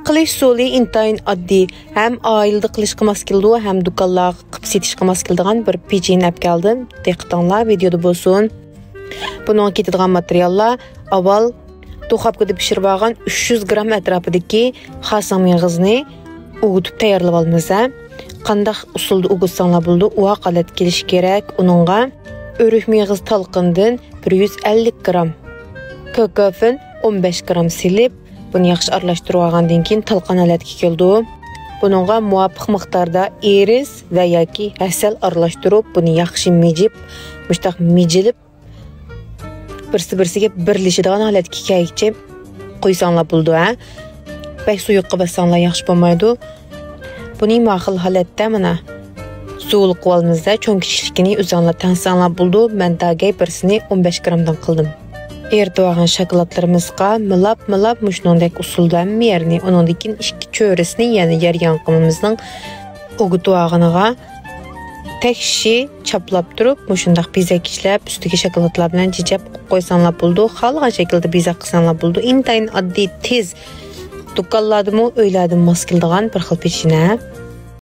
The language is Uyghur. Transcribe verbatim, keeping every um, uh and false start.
قىلىش ئۇسۇلى ئىنتايىن ئاددىي، ھەم ئائىلىدە قىلىشقا ماس كېلىدۇ، ھەم دۇكانلارغا قىلىپ سېتىشقا ماس كېلىدىغان بىر پېچىنە ئەپ كەلدىم. دىققىتىڭلار ۋىدېودا بولسۇن. بۇنىڭغا كېتىدىغان ماتېرىياللار، ئاۋۋال دۇخوپكىدا پىشۇرۇپ ئالغان ئۈچ يۈز گرام ئەتراپىدىكى خاسىڭ مېغىزنى ئوگۇتۇپ تەييارلىۋالىمىز ھە. قانداق ئۇسۇلدا ئوگۇتساڭلار بولىدۇ، ئۇۋاق ھالەتكە كېلىشى كېرەك. ئۇنىڭغا ئۆرۈك مېغىز تالقىندىن بىر يۈز ئەللىك گرام، كوكوفىن ئون بەش گرام سېلىپ، بۇنى ياخشى ئارىلاشتۇرۇۋالغاندىن كېيىن تالقان ھالەتكە كېلىدۇ. بۇنىڭغا مۇۋاپىق مىقداردا ئېرىز ۋە ياكى ھەسەل ئارىلاشتۇرۇپ، بۇنى ياخشى مىجىپ، مۇشتاق مىجىلىپ، بىرسى-بىرسىگە بىرلىشىدىغان ھالەتكە كەلگۈچە قويساڭلار بولىدۇ، ھە. بەك سۇيۇققا باسساڭلار ياخشى بولمايدۇ. بۇنى ماخىل ھالەتتە مانا زۇۋۇلۇق قىلىۋالىمىز-دە، چوڭ كىچىكلىكىنى ئۆزۈڭلار تەڭشىسەڭلار بولىدۇ. مەن داگەي بىرسىنى ئون بەش گرامدىن قىلدىم. ئېرىتىۋالغان شاكىلاتلىرىمىزغا مىلاپ-مىلاپ مۇشۇنىڭدەك ئۇسۇلدا ھەممە يەرنى، ئۇنىڭدىن كېيىن ئىككى چۆرىسىنى، يەنى يەر يانقىمىمىزنىڭ ئوگۇتۇۋالغىنىغا تەكشى چاپلاپ تۇرۇپ، مۇشۇنداق بېزەك ئىشلەپ، ئۈستىگە شاكىلاتلار بىلەن جىجەپ قويساڭلار بولىدۇ. خالىغان شەكىلدە بېزەك قىلساڭلار بولىدۇ. ئىنتايىن ئاددىي، تېز. دۇكانلاردىمۇ، ئۆيلەردىمۇ ماس كېلىدىغان بىر خىل پېچىنە.